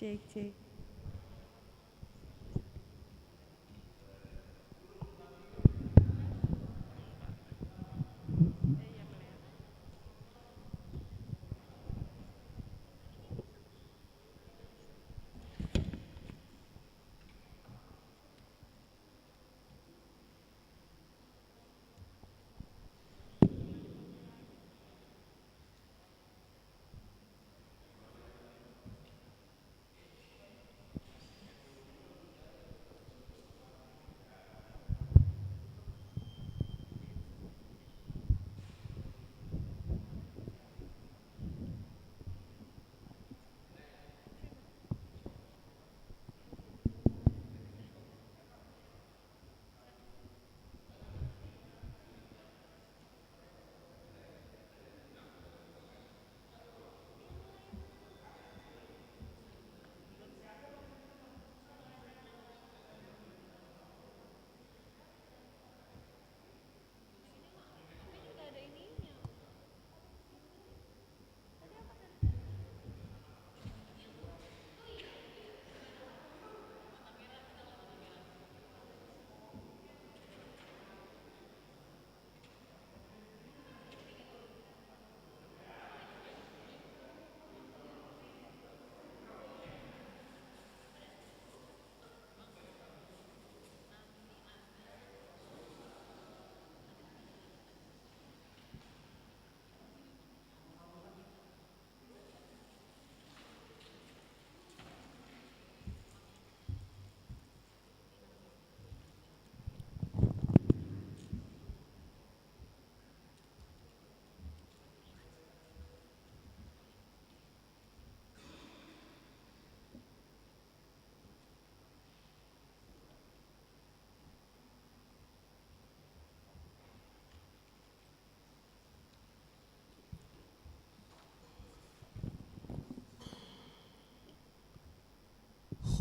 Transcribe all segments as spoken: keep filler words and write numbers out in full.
Cek, cek.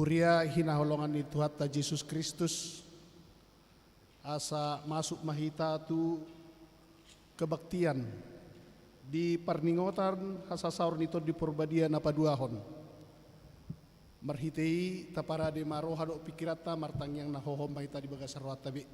Huria hinaholongan ni Tuhanta Jesus Kristus, asa masuk ma hita tu kebaktian di parningotan hasasaor ni Tondi Porbadia na paduahon. Marhite i taparade ma roha dohot pingkiranta, martangiang na hohom ma hita di bagasan rohanta be.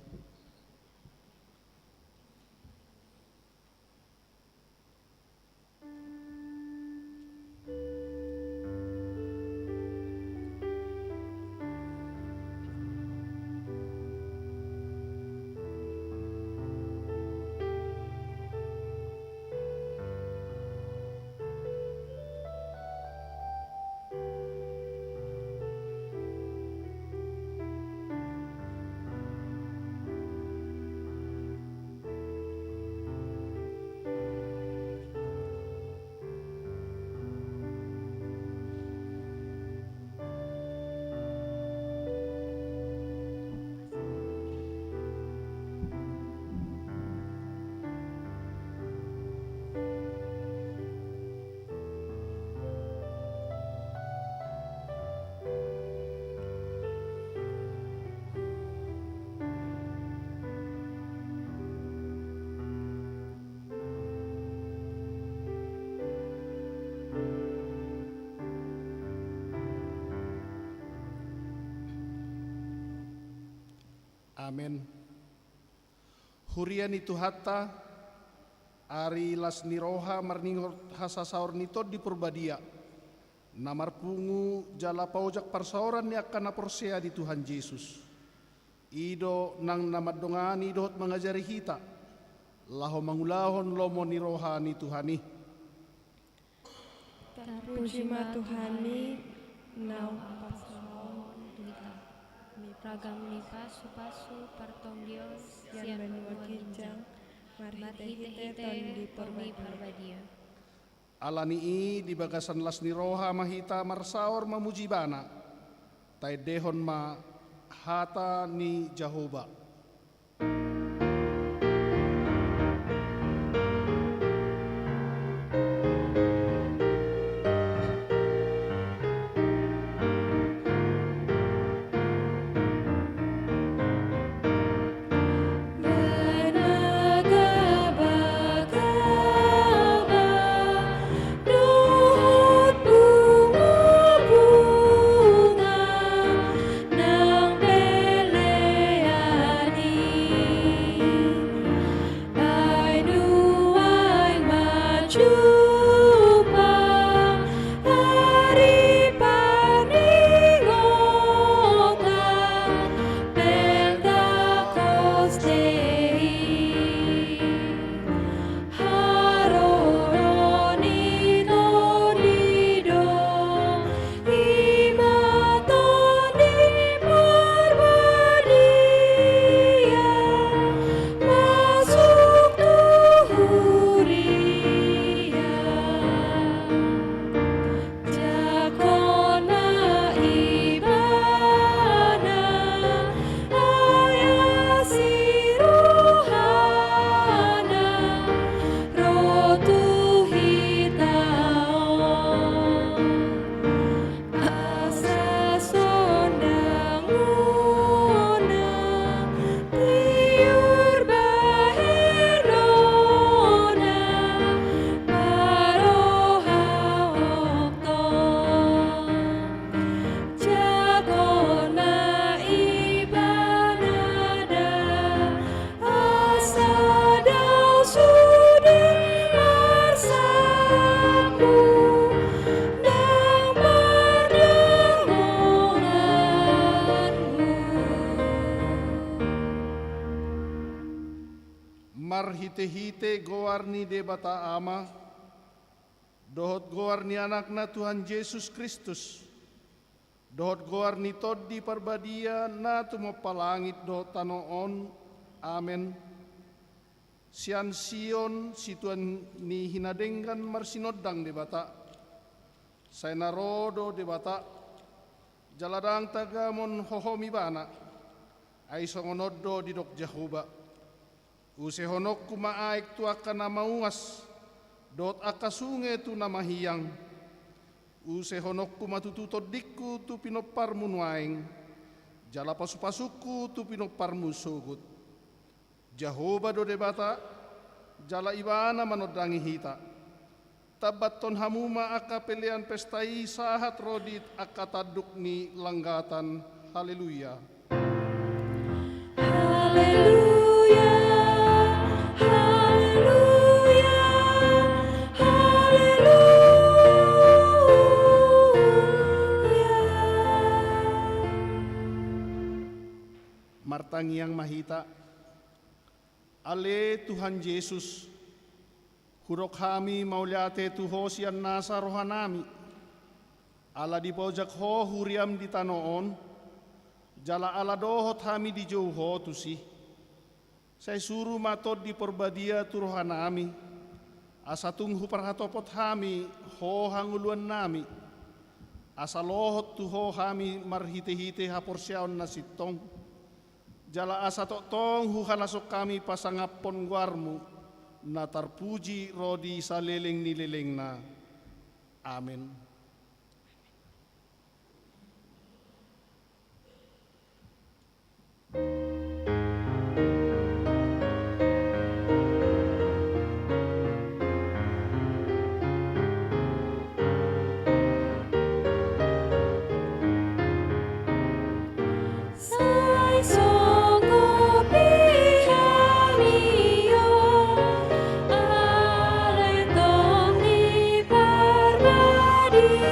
Amen. Huria ni Tuhanta, ari las ni roha marningot hasasaor ni Tondi Porbadia, na marpungu jala paojak parsaoran ni angka na porsea di Tuhan Jesus. I do nang na mandongani dohot mangajari hita, laho mangulahon lomo ni roha ni Tuhan i. Tarpuji ma Tuhan i, naung pasahaton hita. Ragam ni pasupasu partondion sian banua ginjang, marhitehite Tondi Porbadia. Alani i di bagasan las ni roha ma hita marsaor mamuji Ibana, taendehon ma hata ni Jahowa. Tumpang ari parningotan Pentakos Dei. Haroro ni Tondi do i ma Tondi Parbadia masuk tu huria. Jangkon ma Ibana, ayasi rohana ro tu hita on. Asa sondangmuna, tiur bahenonna ma roha on. Jangkon ma Ibana da, asa dao sude arsakmu nang pardongananmu. Marhitehite goar ni Debata Ama, dohot goar ni Anakna Tuhan Jesus Kristus, dohot goar ni Tondi Parbadia na tumompa langit dohot tano on. Amen. Sian Sion, situan ni hinadenggan marsinondang Debata. Sai na ro do Debata, jala ndang tagamon hohom Ibana. Ai songon on do didok Jahowa: Usehononku ma aek tu angka na mauas, dohot angka sunge tu na mahiang. Usehononku ma tutu tondingku tu pinomparmu nuaeng, jala pasupasungku tu pinomparmu sogot. Jahowa do Debata, jala Ibana manondangi hita. Tambathon hamu ma angka pelean pesta i sahat ro di angka tanduk ni langgatan. Haleluya. Haleluya, haleluya, haleluya. Martangiang ma hita. Ale Tuhan Jesus, hudok hami mauliate tu Ho sian nasa rohanami, ala dipaojak Ho huriam di tano on, jala ala dohot hami dijou Ho tusi. Sai suru ma Tondi Parbadia tu rohanami, asa tung huparhatopot hami Ho hangoluannami, asa lohot tu Ho hami marhitehite haporseaon na sintong. Jala asa tongtong huhalason hami pasangaphon goarmu, na tarpuji ro di saleleng ni lelengna. Amen. Sai songop i hami on ale Tondi Parbadia.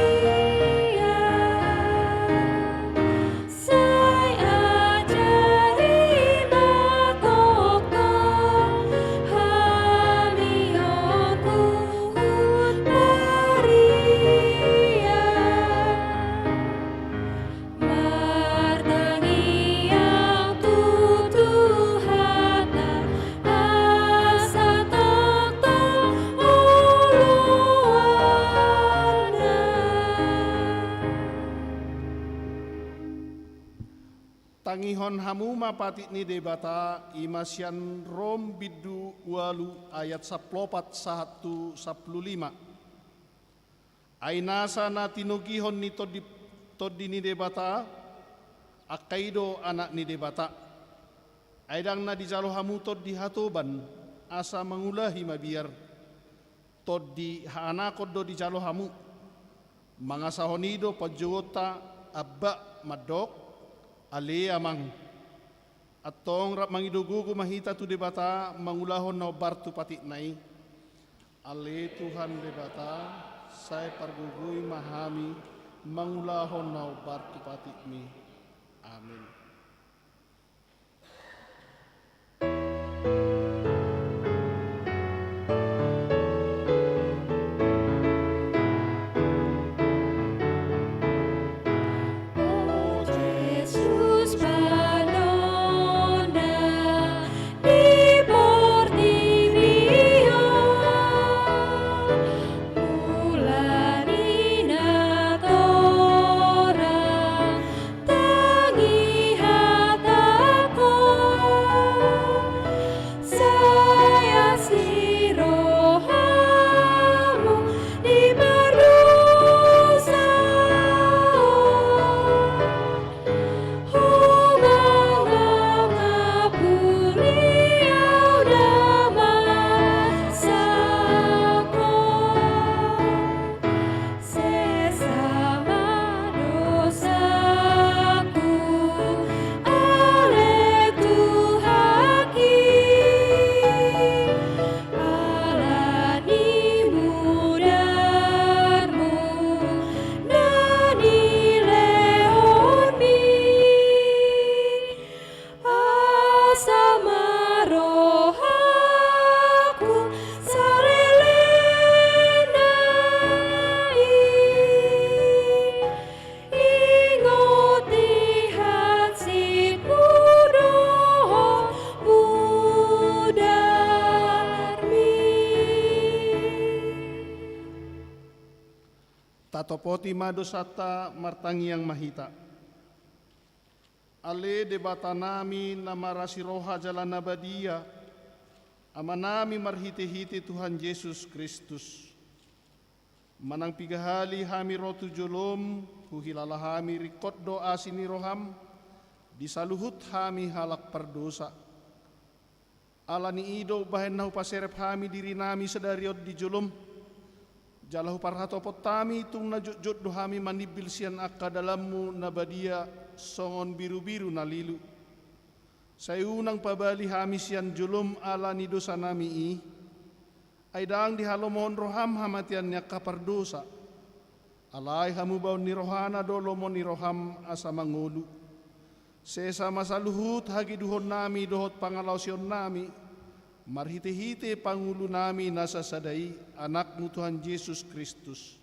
Sai ajari ma tongtong hami on huhut huria. Martangiang tu Tuhanta asa tongtong oloanna. Tangihon hamu ma patik ni Debata, i ma sian Rom bindu ualu ayat sampulu opat sahat tu sampulu lima. Ai nasa na tinogihon ni Tondi, Tondi ni Debata, angka i do anak ni Debata. Ai ndang na dijalo hamu tondi hatoban, asa mangulahi mabiar. Tondi haanakon do dijalo hamu. Mangasahon i do panjouonta, Amba, mandok: Ale Amang. Antong rap mangido gogo ma hita tu Debata mangulahon na hombar tu patikna i. Ale Tuhan Debata, sai pargogoi ma hami mangulahon na hombar tu patikMi. Amen. O Jesus, balona di portibi on, mula ni natorang tangihatangko, sai asi rohaMu di pardosa on. Humangampuni au na marsangkot. Sesa ma dosaku, ale Tuhanki, ala ni mudarMu na nilehonMi. Asa ma rohaku saleleng na i, ingoti hansitMu dohot mudarMi. Tatopoti ma dosanta, martangiang ma hita. Ale Debatanami na marasi roha jala na badia, Amanami marhitehite Tuhan Jesus Kristus, manang piga hali hami ro tu jolom, huhilala hami ringkot do asi ni roham di saluhut hami halak pardosa. Ala ni i do umbahen na hupaserep hami dirinami sadari on di jolom, jala huparhatopot hami tung na jotjot do hami manimbil sian angka dalanmu na badia songon birubiru na lilu. Sai unang pabali hami sian jolom ala ni dosanami i, ai ndang dihalomohon roham hamatean ni angka pardosa. Alai hamubaon ni rohana do lomo ni roham asa mangolu. Sesa ma saluhut hageduhonnami dohot pangalaosionnami, marhitehite pangulunami na sasada i, Anakmu Tuhan Jesus Kristus.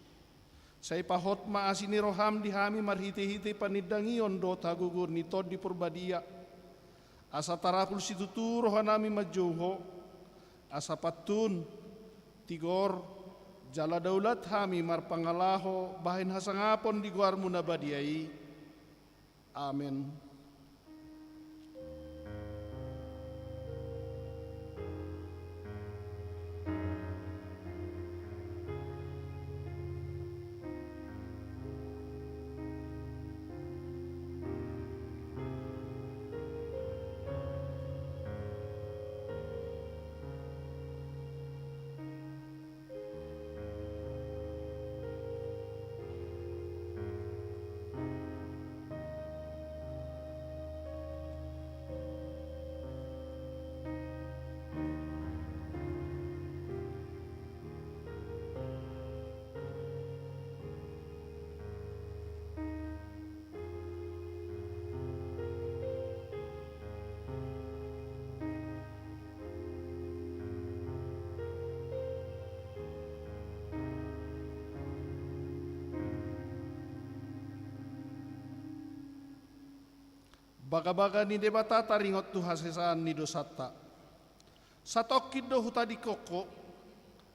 Sai pahot ma asi ni roham di hami marhitehite panindangion dohot hagogoon ni Tondi Porbadia, asa tarapul situtu rohanami manjou Ho, asa pantun, tigor, jala daulat hami marpangalaho bahen hasangapon di goarmu na badia i. Amen. Bagabaga ni Debata taringot tu hasesaan ni dosanta. Satongkin do hutadingkon Ho,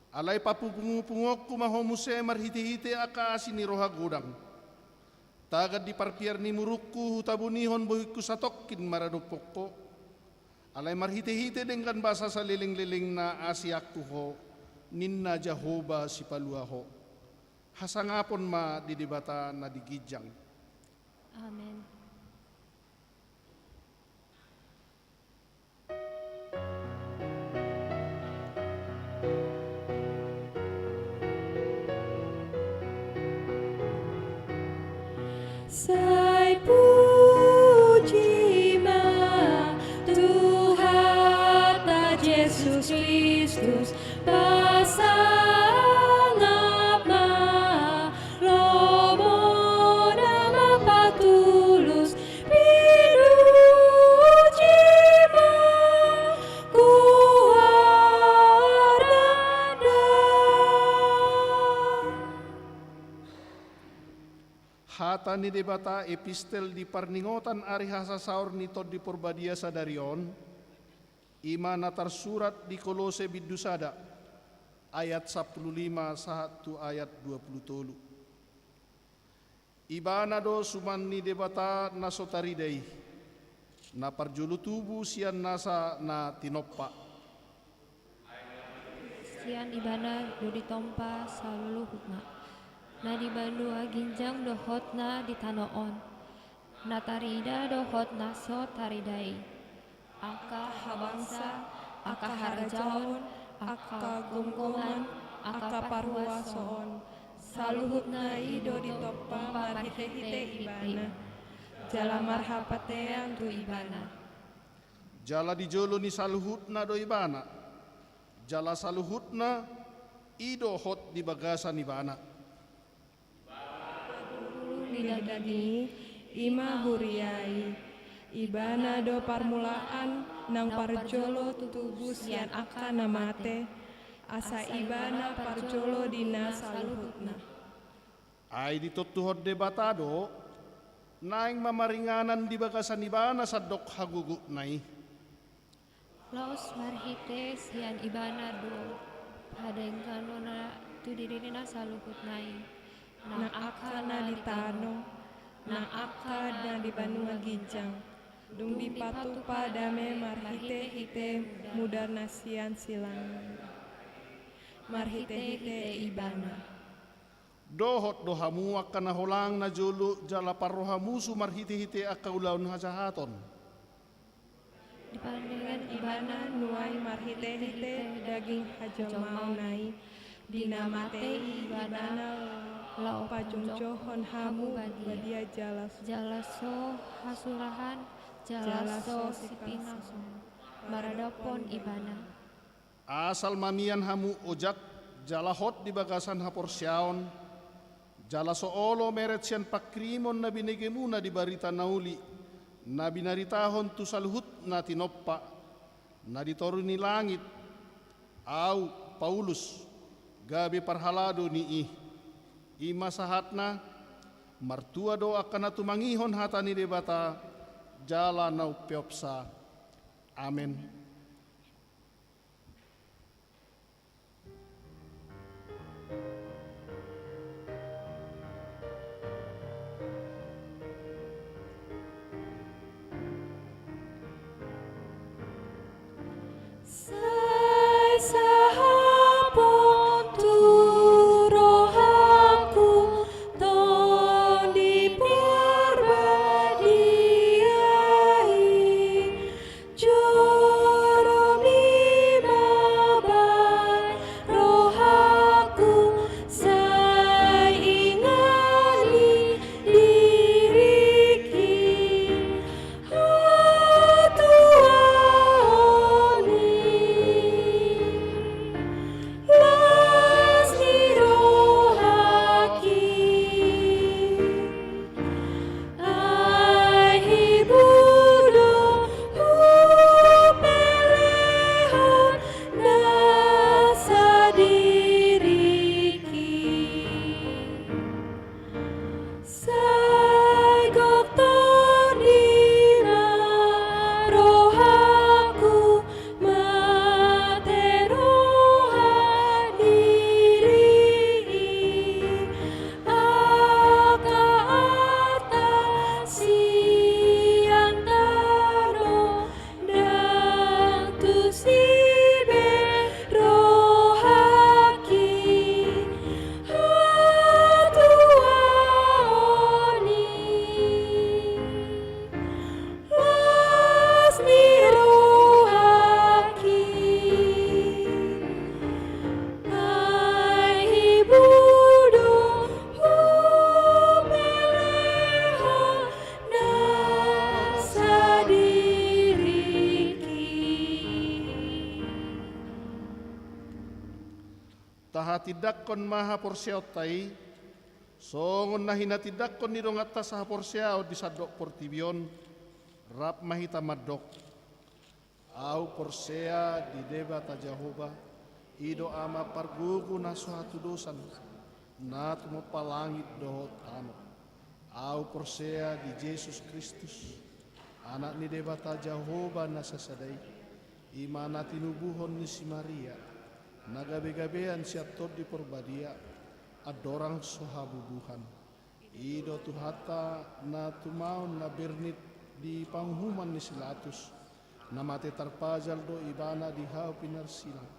alai papungupunguonku ma Ho muse marhitehite angka asi ni roha godang. Tagan di parpiar ni murungku hutabunihon bohingku satongkin maradophon Ho, alai marhitehite denggan basa salelenglelengna asianku Ho, ninna Jahowa Sipalua Ho. Hasangapon ma di Debata na di ginjang. Amen. Sai puji ma Tuhanta Jesus Kristus, pasa Hata ni Debata epistel di parningotan ari hasasaor ni Tondi Porbadia sadari on, i ma na tarsurat di Kolose bindu sada, ayat sampulu lima sahat tu ayat dua pulu tolu. Ibana do suman ni Debata na so tarida i, na parjolo tubu sian nasa na tinompa. Sian Ibana do ditompa saluhutna, na di banua ginjang dohot na di tano on, na tarida dohot na so tarida i. Angka habangsa, angka harajaon, angka gomgoman, angka parhuasoon, saluhutna i do ditompa marhitehite Ibana, jala marhapatean tu Ibana. Jala di jolo ni saluhutna do Ibana, jala saluhutna i do hot di bagasan Ibana. Parguru ni daging i, i ma huria i. Ibana do parmulaan nang parjolo tubu sian angka na mate, asa Ibana parjolo di na saluhutna. Ai ditontuhon Debata do, naeng ma maringanan di bagasan Ibana sandok hagugutna i. Laos marhite sian Ibana do padengganonna tu dirina saluhutna i, nang angka na di tano, nang angka na di banua ginjang, dung dipatupa dame marhitehite mudarna sian silang, marhitehite Ibana. Dohot do hamu angka na holang na jolo jala parrohamusu marhitehite angka ulaon hajahaton. Dipandengan Ibana nuaeng marhitehite daging hajolmaonna i, di na mate i Ibana laho pajongjonghon hamu badia jala, jala so hasurahan, jala so sipinason maradophon Ibana. Asal ma mian hamu ojak jala hot di bagasan haporseaon, jala so olo meret sian pangkirimon na binegemuna di barita na uli, na binaritahon tu saluhut na tinompa, na di toru ni langit, au, Paulus, gabe parhalado ni i. I ma sahatna, martua do angka na tumangihon hata ni Debata, jala na umpeopsa. Amen. Sai sahapon tu rohangku Tondi Porbadia i, joro mima baen rohangku, sai ingot ni diringki hatuaon i. Las ni rohangki, ai hibul do hupelehon nasa diringki. Sai gok tondi ma rohangku, mate roha diri i, angka arta sian tano, ndang tusi be rohangki hatuaon i. Las ni rohangki, ai hibul do hupelehon nasa diringki. Tahatindangkon ma haporseaonta i, songon na hinatindangkon ni donganta sahaporseaon di sandok portibi on, rap ma hita mandok. Ahu porsea di Debata Jahowa, i do Ama pargogo na so hatudosan, na tumompa langit dohot tano. Ahu porsea di Jesus Kristus, Anak ni Debata Jahowa na sasada i, i ma na tinubuhon ni si Maria, na gabegabean sian Tondi Porbadia, andorang so habubuhan. I do Tuhanta na tumaon na bernit di panguhuman ni si Pilatus, na mate tarpajal do Ibana di hau pinarsilang,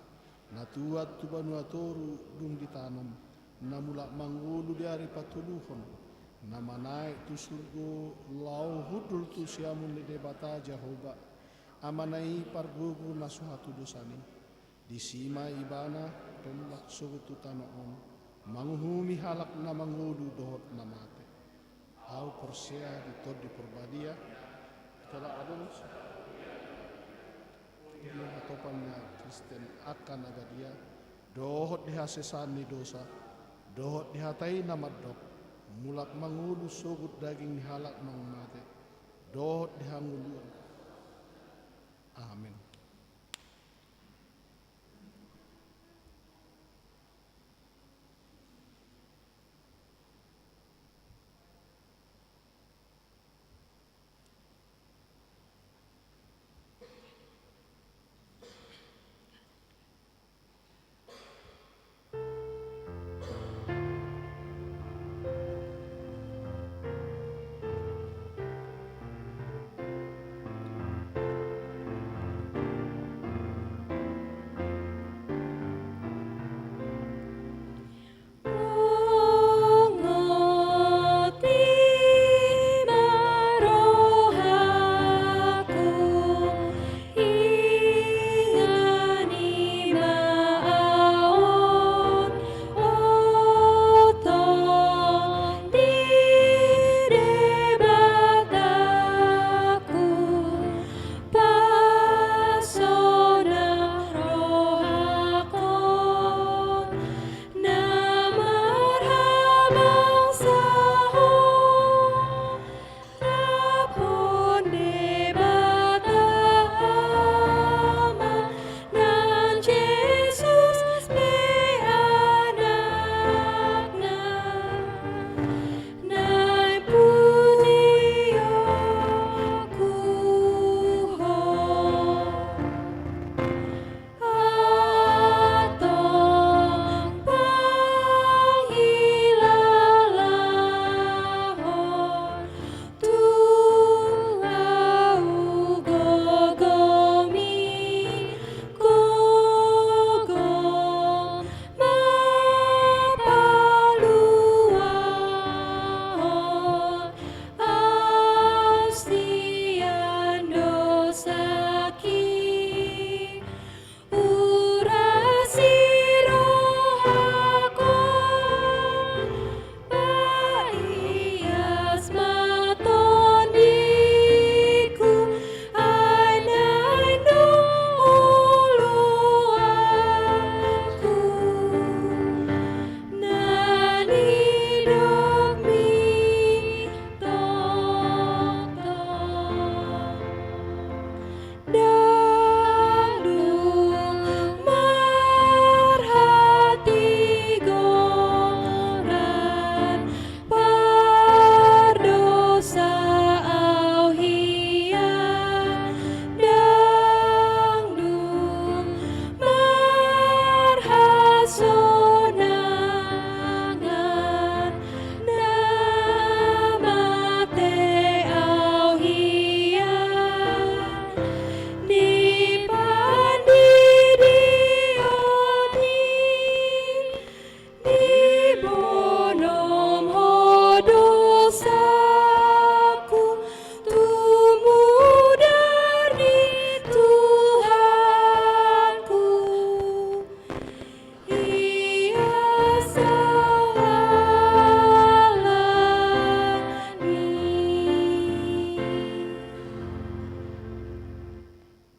na tuat tu banua toru dung ditanom, na mulak mangolu di ari patoluhon, na manaek tu surgo laho hundul tu siamun ni Debata Jahowa, Amana i pargogo na so hatudosan i. Disi ma Ibana tollak sogot tu tano on, manguhumi halak na mangolu dohot na mate. Ahu porsea di Tondi Porbadia, jala adong di hatopan ni Kristen angka na badia, dohot di hasesaan ni dosa, dohot di hata i na mandok, mulak mangolu sogot daging ni halak naung mate, dohot di hangoluan. Amen.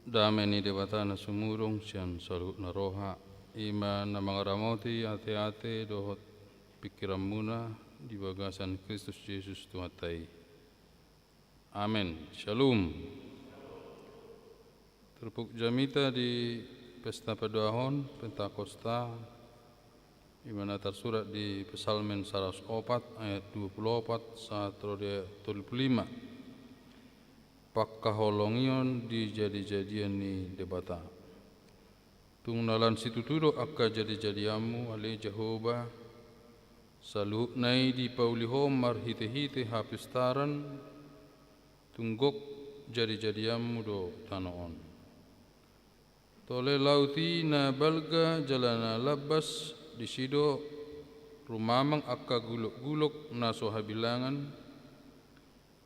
Dame ni Debata na sumurung sian saluhutna roha, i ma na mangaramoti ateate dohot pingkiranmuna di bagasan Kristus Jesus Tuhanta i. Amen. Shalom. Turpuk jamita di pesta paduahon Pentakosta. Mana tarsurat di Psalmen saratus opat ayat dua pulu opat sahat ro di tolu pulu lima. Pangkaholongion di jadi-jadian ni Debata. Tung na lan situtu do angka jadi-jadianmu, ale Jahowa, saluhutna i dipauli Ho marhite-hite hapistaran, tung gok jadi-jadianmu do tano on. Tole laut i na balga jala na lambas, disi do rumamang angka gulok-gulok na so habilangan,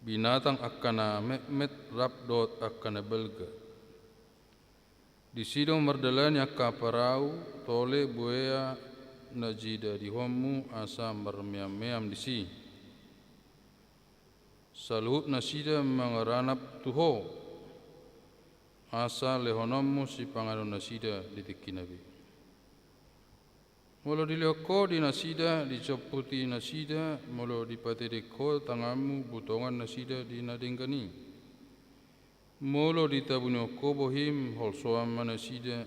binatang angka na metmet rap dohot angka na balga. Disi do mardalani angka parau, tole buea na jidadihonmu asa marmeam-meam disi. Saluhut nasida mangaranap tu Ho, asa lehononmu sipanganon nasida di tingkina be. Molo dilehon Ho di nasida, dijomputi nasida, molo dipatedek Ho tanganmu butongan nasida di na denggan i. Molo ditabunihon Ho bohim, holsoan ma nasida,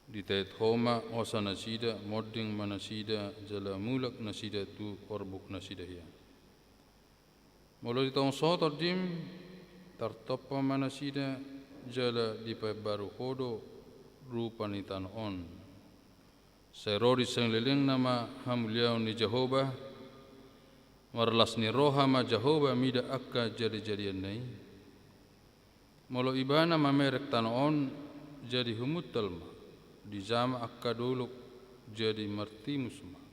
ditaet Ho ma hosa nasida, monding ma nasida, jala mulak nasida tu orbuk nasida hian. Molo ditongso Tondim, tartompa ma nasida, jala dipaimbaru Ho do rupa ni tano on. Sai ro di salelengna ma hamuliaon ni Jahowa, marlas ni roha ma Jahowa mida angka jadi-jadianna i. Molo Ibana mamereng tano on, jadi humuntal ma, dijama angka dolok, jadi martimus ma.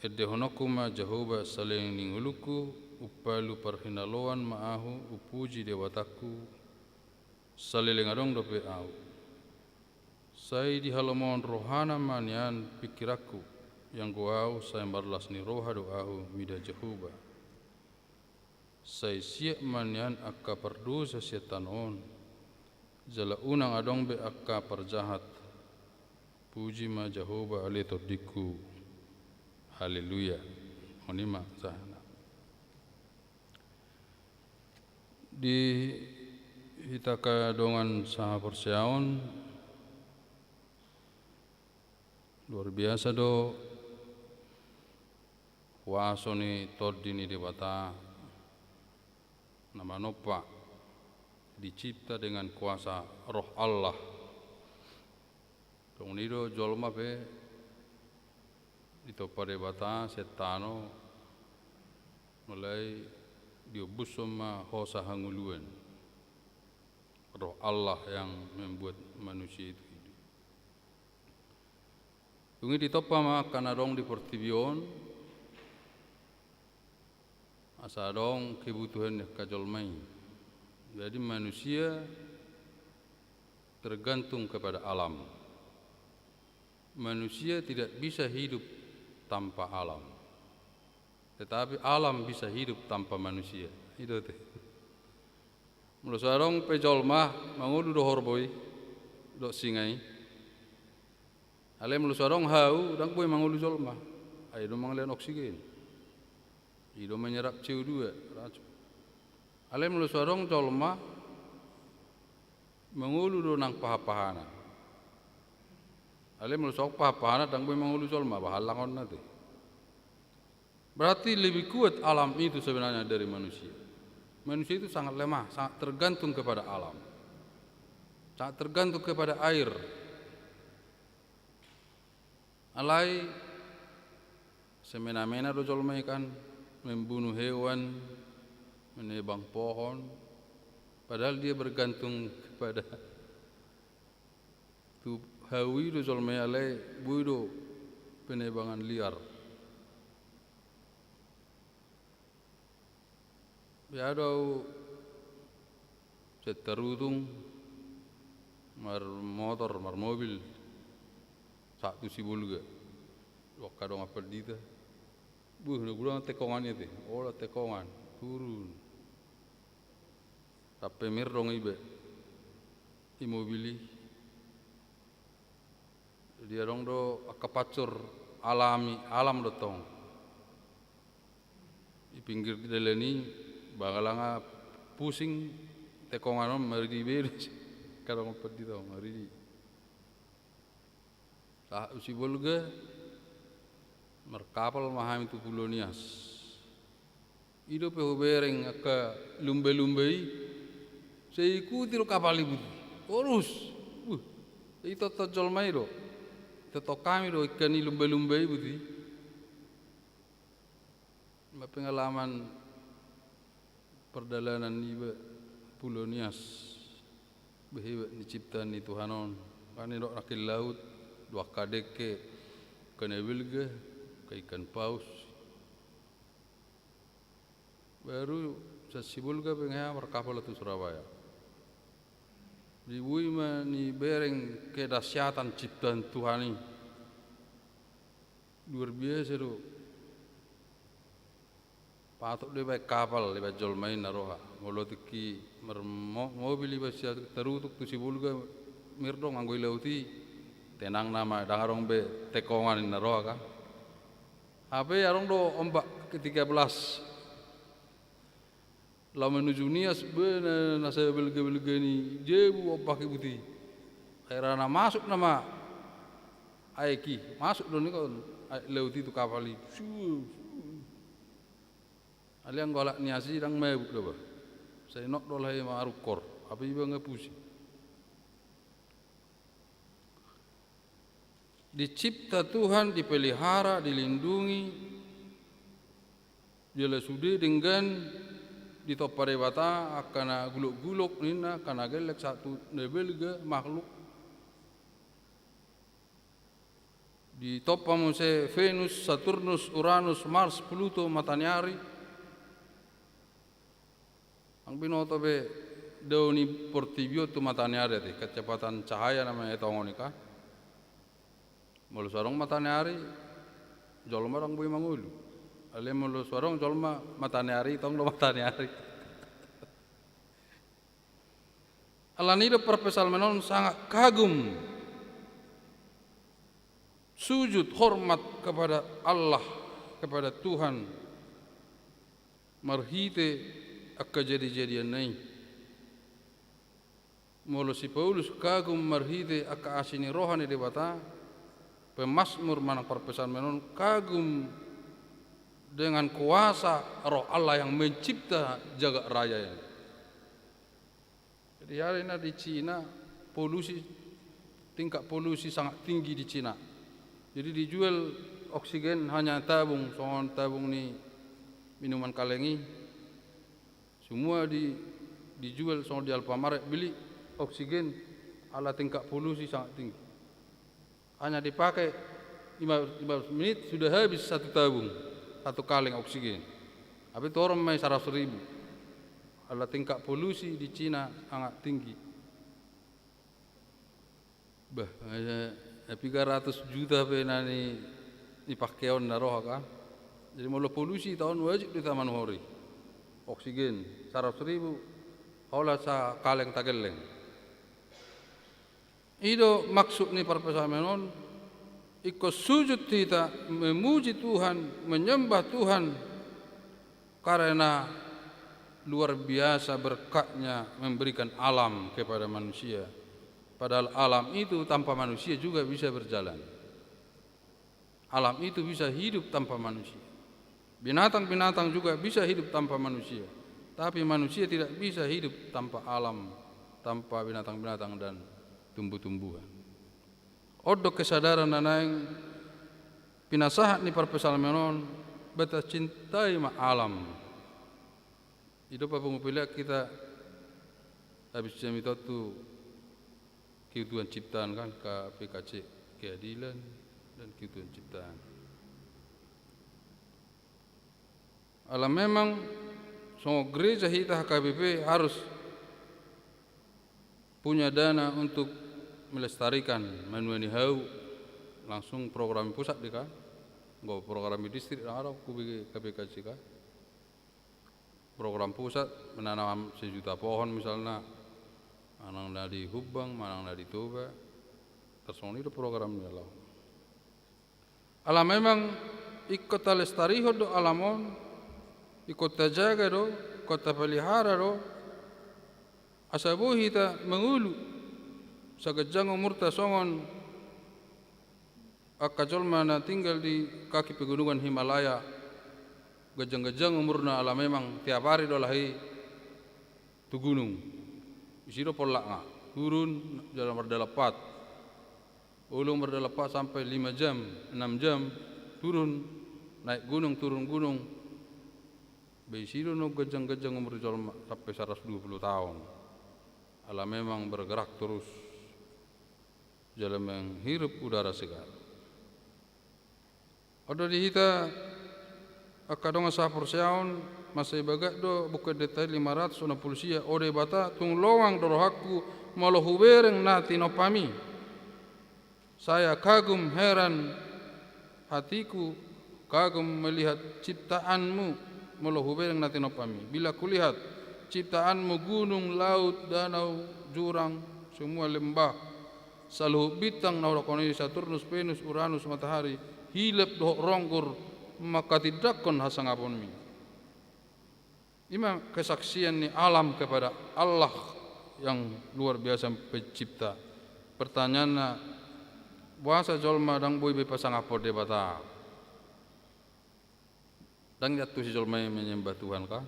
Endehononku ma Jahowa saleleng ni ngolungku, umpalu parhinaloan ma ahu, umpuji Debatangku, saleleng adong dope ahu. Sai dihalomohon rohana ma nian pingkiranku, ianggo ahu sai marlas ni roha do ahu mida Jahowa. Sai siap ma nian angka pardosa sian tano on, jala unang adong be angka parjahat. Puji ma Jahowa ale tondingku. Haleluya. On i ma sahana. Di hita angka dongan sahaporseaon, luar biasa do kuaso ni Tondi ni Debata na manompa, dicipta dengan kuasa Roh Allah. Dung i do jolma pe ditompa Debata sian tano, mulai diombushon ma hosa hangoluan. Roh Allah yang membuat manusia itu hidup. Dung i ditompa ma angka na adong di portibi on, asa adong kebutuhan ni angka jolma i. Jadi manusia tergantung kepada alam. Manusia tidak bisa hidup tanpa alam. Tetapi alam bisa hidup tanpa manusia. I do te. Molo so adong pe jolma, mangolu do horbo i dohot singa i. Alai molo so adong hau, ndang boi mangolu jolma. Ai i do mangalehon oksigen. I do menyerap C O dua, racun. Alai molo so adong jolma, mangolu do nang paha-pahana. Alai molo so adong paha-pahana, ndang boi mangolu jolma, bahallang on na te. Berarti lebih kuat alam itu sebenarnya dari manusia. Manusia itu sangat lemah, sangat tergantung kepada alam. Sangat tergantung kepada air. Alai semena-mena do jolma i kan, membunuh hewan, menebang pohon, padahal dia bergantung kepada tu hau i do jolma i, alai boi do penebangan liar. Ia do ahu sian Tarutung marmotor, marmobil, sahat tu Sibolga. Dung angka dongan pandita. Buh, na godang tekongan i te. Olo tekongan, turun. Sampe mirdong iba i mobil i. Jadi adong do angka pansur alami, alam do tong. Di pinggir dalan i, bangala nga pusing tekongan on, maridi be do. Angka dongan pandita on, maridi. Laho Sibolga, markapal ma hami tu Pulo Nias. I dope hubereng angka lumba-lumba i, sai ikuti do kapal i buti. Torus. Uh, itonton jolma i do. Itonton hami do ingka ni lumba-lumba i buti. Ma pengalaman pardalanan niba Pulo Nias, behebat ni ciptaan ni Tuhan on. Kan nidok nangkin laut, dua angka dengke, angka na belga, angka ikan paus. Baru sian Sibolga pe nunga markapal tu Surabaya. Di bui ma nibereng kedahsyatan ciptaan Tuhan i. Luar biasa do. Patut do ibaen kapal, ibaen jolma i na roha. Molo tingki marmobil iba sian Tarutung tu Sibolga, mirdong anggo i laut i, tenang nama, ndang adong be tekongan i na roha kan. Hape adong do ombak ketiga belas. Laho menuju Nias, be na, na sabelga-belga ni jabu ombak i buti. Akhirna masuk nama aek i, masuk do ni kan aek laut i tu kapal i. Su, su. Alai anggo halak Nias i ndang mabuk do ba. Sai not do laho i marungkor, hape iba nunga pusing. Dicipta Tuhan, dipelihara, dilindungi, jala sude denggan ditompa Debata angka na gulok-gulok ninna, angka na gelleng sahat tu na belga makhluk. Ditompa muse Venus, Saturnus, Uranus, Mars, Pluto, mataniari. Ndang binoto be dao ni portibi on tu mataniari ate, kecepatan cahaya nama i tongon i kan. Molo so adong mataniari, jolma ndang boi mangolu. Alai molo so adong jolma, mataniari, tong do mataniari. Alani do parpsalmen on sangat kagum, sujud hormat kepada Allah, kepada Tuhan, marhite angka jadi-jadianna i. Molo si Paulus kagum marhite angka asi ni roha ni Debata, pemazmur manang parpsalmen on kagum dengan kuasa Roh Allah yang mencipta jagat raya ini. Jadi, hari ini di Cina, polusi, tingkat polusi sangat tinggi di Cina. Jadi, dijual oksigen hanya tabung, songon tabung ni minuman kaleng i. Semua di, dijual, songon di Alfamaret, beli oksigen ala tingkat polusi sangat tinggi. Hanya dipakai lima, lima belas menit sudah habis satu tabung, satu kaleng oksigen. Hape torang ma i saratus ribu. Ala tingkat polusi di Cina sangat tinggi. Bah, eh, piga ratus juta pe na ni, ni pangkeon na roha kan. Jadi molo polusi taon wajib do hita manuhori. Oksigen, saratus ribu, holan sakaleng tagelleng. I do maksud ni parpsalmen on, ingkon sujud hita memuji Tuhan, menyembah Tuhan, karena luar biasa berkatnya memberikan alam kepada manusia. Padahal alam itu tanpa manusia juga bisa berjalan. Alam itu bisa hidup tanpa manusia. Binatang-binatang juga bisa hidup tanpa manusia. Tapi manusia tidak bisa hidup tanpa alam, tanpa binatang-binatang dan tumbuh-tumbuhan. On do kesadaran na naeng pinasahat ni parpsalmen on, beta cintai ma alam. I do papungu pilihan kita habis jam itu tu keutuhan ciptaan kan, K P K C, keadilan dan keutuhan ciptaan. Ala memang songon gereja hita H K B P harus punya dana untuk melestarikan, manuani hau langsung program pusat di kan, nggak program di distrik, nggak ada ku K P K C kan. Program pusat menanam sejuta pohon misalna, manang na di Humbang, manang na di Toba, tarsongon i do program ni laho. Ala memang ingkon talestarihon do alam on, ingkon tajaga do, ingkon tapelihara do, asa boi hita mangolu saganjang umurta songon Angka jolma na tinggal di kaki pegunungan Himalaya, ganjang-ganjang umurna ala memang tiap ari do laho i tu gunung. Disi do pollakna, turun jala mardalan pat. Olo mardalan pat sampai lima jam, enam jam, turun, naik gunung, turun gunung. Ba disi do na ganjang-ganjang umur ni jolma sampai seratus dua puluh taon. Ala memang bergerak terus jala menghirup udara segar. Olo di hita angka dongan sahaporseaon, mansai bagak do Buku Ende lima ratus onom pulu sia, O Debata, tung longang do rohangku molo hubereng na tinompami. Saya kagum, heran hatiku, kagum melihat ciptaan-Mu, molo hubereng na tinompami. Bila kulihat ciptaan-Mu, gunung, laut, danau, jurang, semua lembah, saluhut bintang na hudok on i, Saturnus, Venus, Uranus, matahari, hilap dohot ronggur, manghatindanghon hasangaponmi. Ima kesaksian ni alam kepada Allah yang luar biasa, pencipta. Pertanyaanna, boasa jolma ndang boi be pasangaphon Debata? Ndang diantusi jolma i menyembah Tuhan, kan?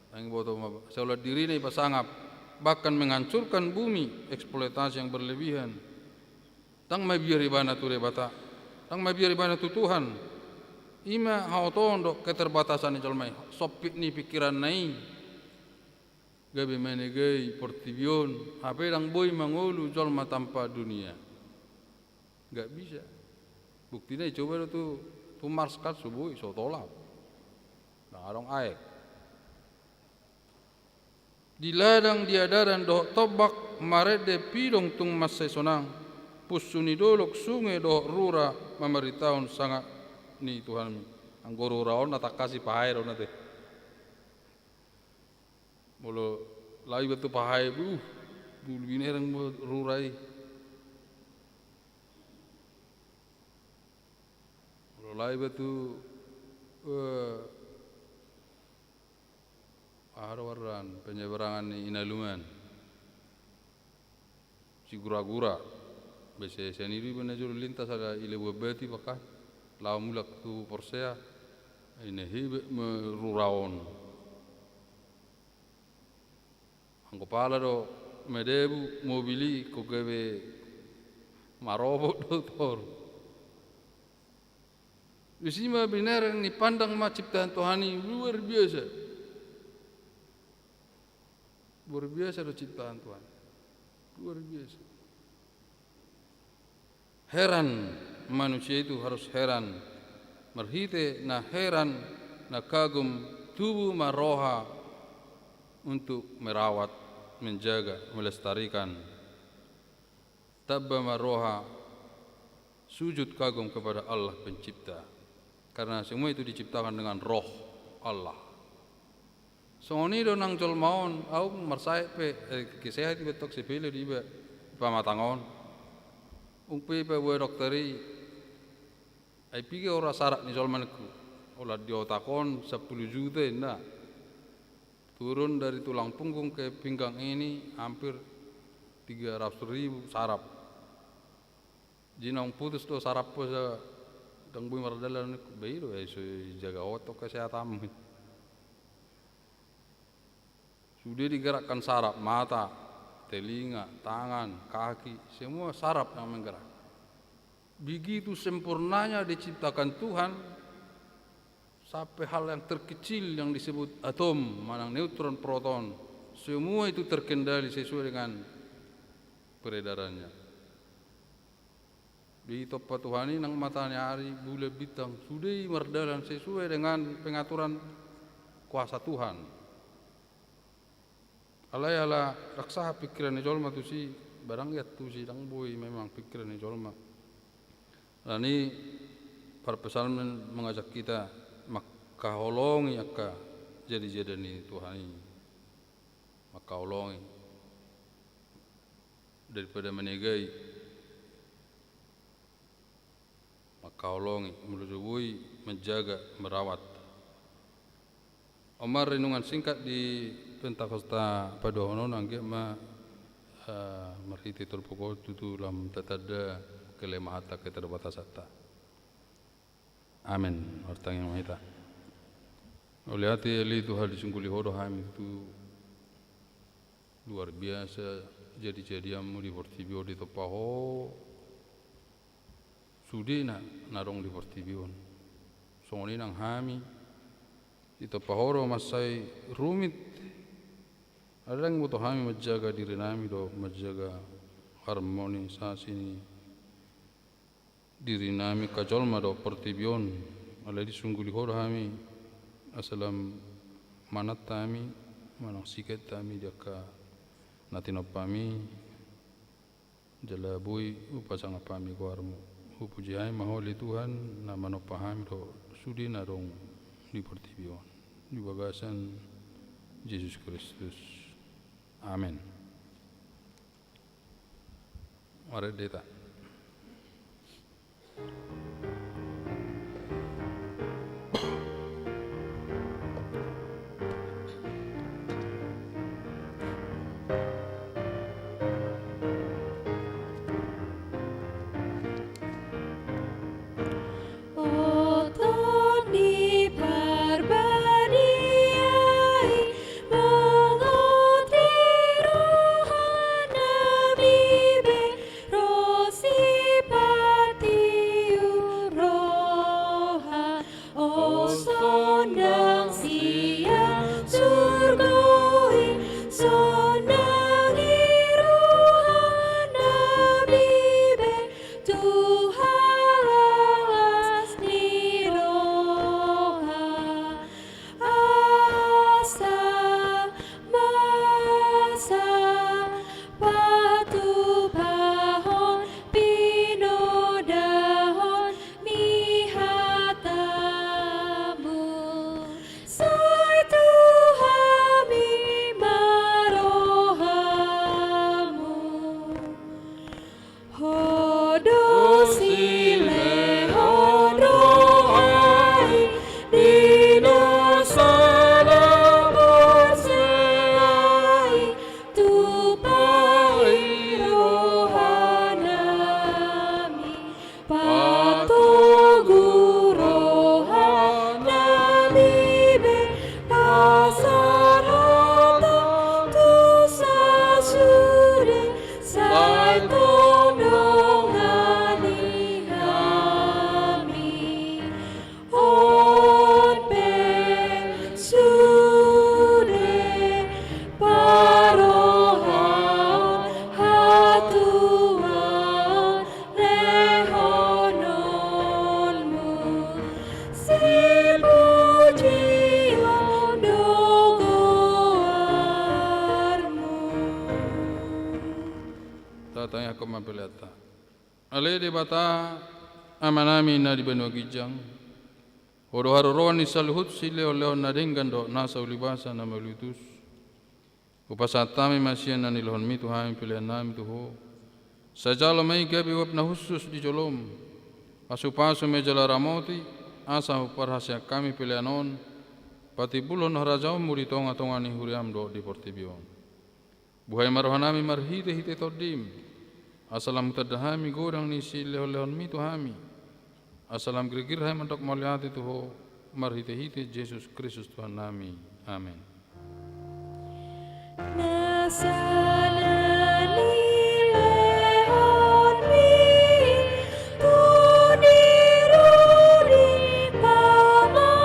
Ndang diboto ma, seolah dirina ipasangap, bahkan menghancurkan bumi, eksploitasi yang berlebihan. Ndang mabiar ibana tu Debata, ndang mabiar ibana tu Tuhan. Ima haotoon dohot keterbatasan ni jolma i, sompit ni pingkiranna i. Gabe manegai portibi on, hape ndang boi mangolu jolma tanpa dunia. Nggak bisa. Buktina icoba do tu, tu Mars, kan so boi, so tolap. Ndang adong aek. Di ladang, di adaran dohot tombak, marende pidong tung mansai sonang. Punsu ni dolok, sunge dohot rura, mamaritaon sangap ni Tuhanmi. Anggo rura on na tangkas i pahae do na te. Molo laho iba tu pahae, buh, bulu binereng ma rura i. Molo laho iba tu, eh, aha do goarna, penyeberangan ni Inaluman, Sigura-gura. Be sian i do iba na jolo lintas, ala i Labuan Batu iba kan, laho mulak tu Porsea. Ai na hebat ma rura on. Anggo pala do madabu mobil i, ingkon gabe marobot do toru. Disi ma binereng ni pandang ma ciptaan Tuhan i, luar biasa. Luar biasa do ciptaan Tuhan. Luar biasa. Heran, manusia itu harus heran. Marhite na heran, na kagum, tubu ma roha untuk merawat, menjaga, melestarikan. Tamba ma roha sujud kagum kepada Allah Pencipta. Karena semua itu diciptakan dengan Roh Allah. Songon i do nang jolma on, au marsae pe, eh, kesehat iba tong, sepele do iba, pamatang on. Ung pe ipaboa dokter i, ai piga ora sarap ni jolma ningku. Ora di otak on sampulu juta inna. Turun dari tulang punggung ke pinggang ini hampir tiga ratus ribu sarap. Jadi naung putus do sarap, ndang boi mardalan, ba i do, eh, so ijaga on tong kesehatanmu. Sudah digerakkan sarap, mata, telinga, tangan, kaki, semua sarap yang menggerak. Begitu sempurnanya diciptakan Tuhan, sampai hal yang terkecil yang disebut atom, manang neutron, proton, semua itu terkendali sesuai dengan peredarannya. Ditompa Tuhan i nang mataniari, bulan, bintang, sude i mardalan sesuai dengan pengaturan kuasa Tuhan. Alai ala ndang sahat pingkiran ni jolma tusi, ba ndang diantusi, ndang boi memang pingkiran ni jolma. Alani i parpsalmen mengajak kita mangkaholongi angka jadi-jadi ni Tuhan i. Mangkaholongi. Daripada manegai, mangkaholongi, molo so boi menjaga, merawat. On ma renungan singkat di Pentakosta paduahon on, anggiat ma, eh, marhite turpuk on tutu lam tatanda kelemahanta, keterbatasanta. Amen. Martangiang ma hita. Mauliate ale Tuhan, disungguli Ho do hami tu luar biasa jadi-jadianmu di portibi on, ditompa Ho sudena na adong di portibi on. Songon i nang hami, ditompa Ho do mansai rumit. Alai ndang diboto hami manjaga dirinami dohot manjaga harmonisasi ni dirinami angka jolma dohot portibi on. Alai disungguli Ho do hami asa lam manat hami manang sikat hami di angka na tinompami. Jala boi hupasangap hami goarmu. Hupuji hami ma Ho ale Tuhan na manompa hami dohot sude na adong di portibi on, di bagasan Jesus Kristus. Amen. Marende hita. Oto ni Parbadia i, mangot di roha na bibe, ro sipatiur roha, on sondang sian surgo i, sondang i roha na bibe, tu halalas ni roha. Asa masa patupahon pinodahon ni hatamu, sai tu hami ma rohamu. Ho do silehon roha i, di na sada porsea i, tupa i rohanami, patogu rohanami be, pasarhaton tu sasude, sai tondongani hami. On pe sude, parrohaon, hatuaon, lehononmu, sipujion do goarmu. Tatangiangkon ma peleanta. Ale Debata, Amanami na di banua ginjang, Ho do haroroan ni saluhut silehonlehon na denggan dohot nasa ulibasa na mauliutus. Hupasahat hami ma sian na nilehonmi tu hami peleannami tu Ho. Sai jalo ma i gabe uap na hushus di jolom. Pasupasu ma i jala ramoti, asa huparhaseang hami pelean on patimbulhon harajaonmu di tongatonga ni huriam dohot di portibi on. Buhai ma rohanami marhitehite Tondim, asa lam hutanda hami godang ni silehonlehonmi tu hami, asa lam girgir hami mandok mauliate tu Ho, marhitehite Jesus Kristus Tuhannami. Amen. Nasa na nilehonmi tu diri pamatangku,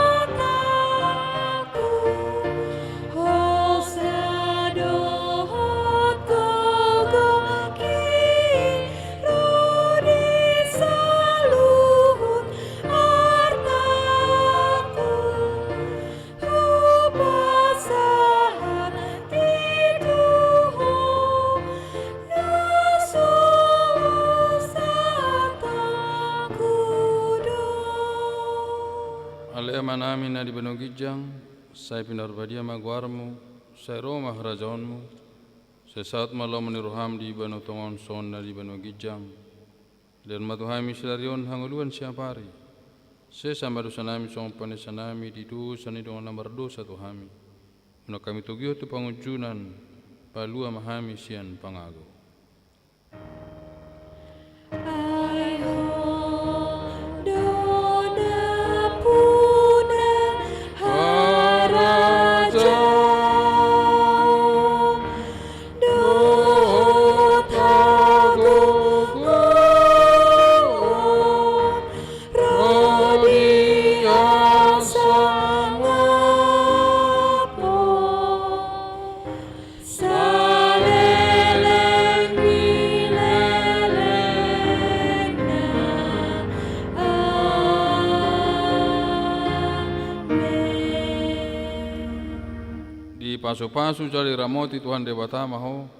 hosa dohot gogoki, ro di saluhut artaku, hupasahat i tu Ho, na so husatangku do. Ale Amanami na di banua ginjang, sai pinarbadia ma goarmu, sai ro ma harajaonmu, sai saut ma lomo ni roham di banua tonga on songon na di banua ginjang. Lehon ma tu hami sadari on hangoluan siapari. Sesa ma dosanami songon panesanami di dosa ni dongan na mardosa tu hami. Unang hami togihon tu pangunjunan, palua ma hami sian pangago. Ai Ho do na Dipasupasu jala diramoti Tuhan Debata ma ho.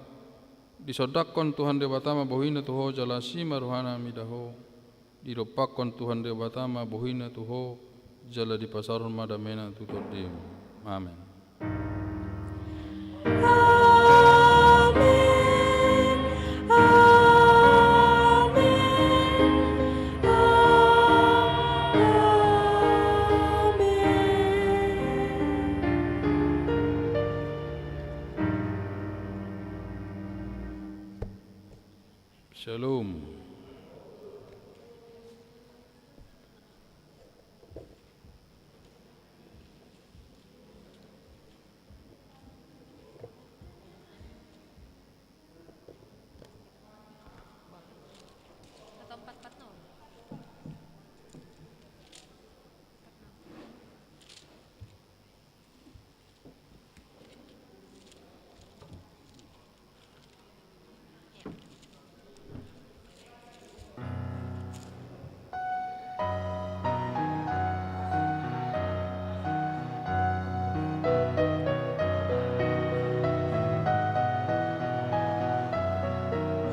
Disondangkon Tuhan Debata ma bohina tu ho jala asi ma rohana mida ho. Didompakkon Tuhan Debata ma bohina tu ho jala dipasaorhon ma damena tu tondim. Amen. Amen. Amen. Amen. Shalom.